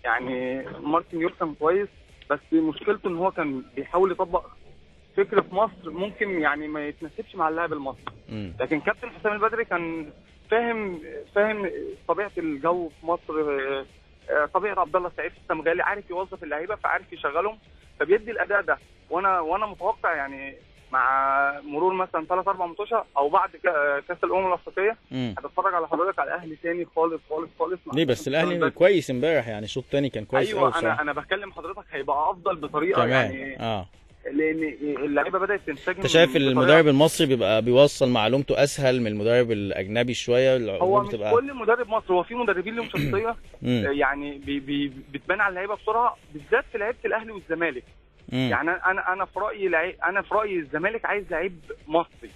يعني مارتن يول كان كويس، بس مشكلته ان هو كان بيحاول يطبق فكر في مصر ممكن يعني ما يتناسبش مع اللاعب المصري. لكن كابتن حسام البدري كان فاهم طبيعة الجو في مصر، طبيعة عبد الله السعيد حسام غالي، عارف يوظف اللعيبة فعارف يشغلهم، فبيدي الاداء ده. وانا متوقع يعني مع مرور مثلا 3-4 ماتشات او بعد كاس الامم الافريقية هتتفرج على حضرتك على الاهلي تاني خالص خالص خالص. ليه بس الاهلي كويس امبارح يعني، الشوط الثاني كان كويس قوي. ايوه انا بكلم حضرتك هيبقى افضل بطريقة تمام. يعني لان اللعيبة بدات تنسجم. انت شايف المدرب المصري بيبقى بيوصل معلومته اسهل من المدرب الاجنبي شوية؟ هو مش كل مدرب مصري، هو في مدربين لهم شخصية يعني بتبان على اللعيبة بسرعة، بالذات في لعيبة الاهلي والزمالك. يعني انا في رايي انا في رايي الزمالك عايز لعيب مصري.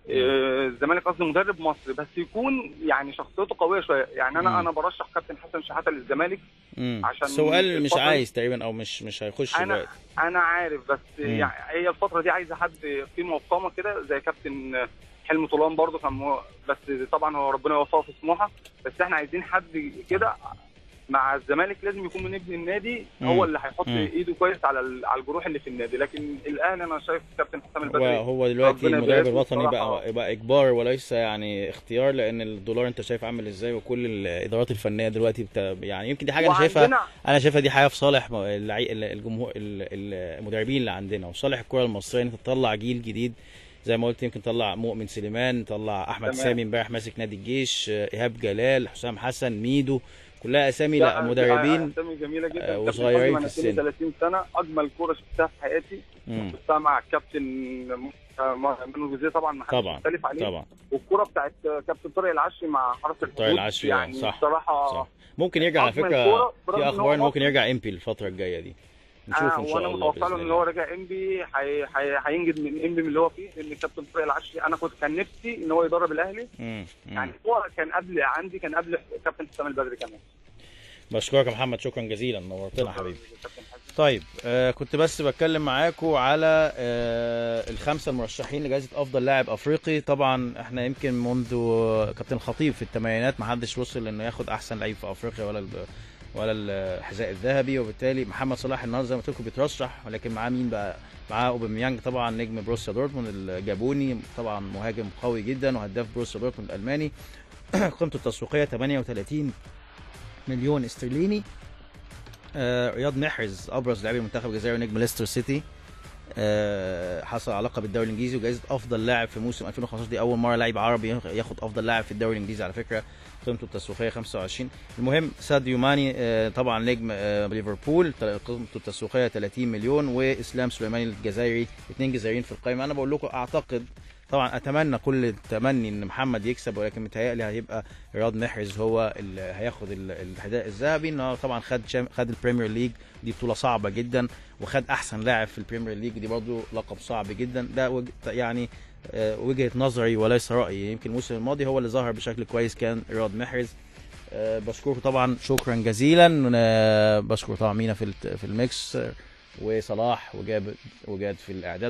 الزمالك قصدي مدرب مصري بس يكون يعني شخصيته قوية شوية. يعني انا برشح كابتن حسن شحاته للزمالك عشان سؤال مش عايز تقريبا او مش هيخش دلوقتي. انا عارف بس يعني هي الفترة دي عايزه حد قيمة وقامه كده زي كابتن حلمي طولان برضه كان، بس طبعا هو ربنا يوفقه في سموحه، بس احنا عايزين حد كده مع الزمالك لازم يكون من ابن النادي، هو اللي هيحط ايده كويس على الجروح اللي في النادي. لكن الاهلي انا شايف كابتن حسام البدري هو دلوقتي المدرب الوطني بقى اجبار وليس يعني اختيار، لان الدولار انت شايف عامل ازاي، وكل الادارات الفنية دلوقتي يعني يمكن دي حاجة انا شايفها دي حاجة في صالح الجمهور المدربين اللي عندنا وصالح الكره المصرية، ان انت تطلع جيل جديد زي ما قلت. يمكن طلع مؤمن سليمان، طلع احمد سامي امبارح ماسك نادي الجيش، ايهاب جلال، حسام حسن، ميدو، كلها اسامي لا مدربين اسامي جميلة جدا وصغيرين في السن. 30 سنة اجمل كورة شفتها في حياتي شفتها مع الكابتن مانويل جوزيه، طبعا ما حدش يختلف عليه طبعا. والكوره بتاعت كابتن طارق العشري مع حرس الحدود، طارق العشري يعني صح بصراحة ممكن يرجع على فكرة، في اخبار ممكن يرجع امبي الفترة الجاية دي، نشوف ان شاء الله. وانا متوقع له ان هو راجع انبي هينجد من انبي من اللي هو فيه، لان الكابتن طارق العشري انا كان نفسي ان هو يدرب الاهلي. يعني هو كان قبل عندي، كان قبل كابتن حسام البدري كمان. بشكرك يا محمد، شكرا جزيلا، نورتنا حبيبي. طيب كنت بس بتكلم معاكم على الخمسة المرشحين لجائزة افضل لاعب افريقي. طبعا احنا يمكن منذ كابتن الخطيب في الثمانينات ما حدش وصل انه ياخد احسن لعيب في افريقيا ولا الحذاء الذهبي، وبالتالي محمد صلاح النهارده زي ما قلت لكم بيترشح، ولكن معاه مين بقى؟ معاه اوباميانج طبعا نجم بروسيا دورتموند الجابوني، طبعا مهاجم قوي جدا وهداف بروسيا دورتموند الالماني، قيمته التسويقية 38 مليون استرليني. رياض محرز ابرز لاعبي المنتخب الجزائري ونجم ليستر سيتي، حصل على لقب الدوري الانجليزي وجائزة افضل لاعب في موسم 2015، دي اول مرة لاعب عربي ياخد افضل لاعب في الدوري الانجليزي على فكرة، قيمته التسويقية 25. المهم ساديو ماني طبعا نجم ليفربول، قيمته التسويقية 30 مليون، واسلام سليماني الجزائري، اثنين جزائريين في القائمة. انا بقول لكم اعتقد طبعا اتمنى كل التمني ان محمد يكسب، ولكن متهيألي هيبقى رياض محرز هو اللي هياخد الحذاء الذهبي، ان هو طبعا خد ال Premier League، دي بطوله صعبة جدا، وخد احسن لاعب في ال Premier League، دي برضه لقب صعب جدا. ده يعني وجهه نظري وليس رايي. يمكن الموسم الماضي هو اللي ظهر بشكل كويس كان رياض محرز. بشكركم طبعا شكرا جزيلا، بشكر طبعا مينا في ال mix، وصلاح وجاد في الاعداد.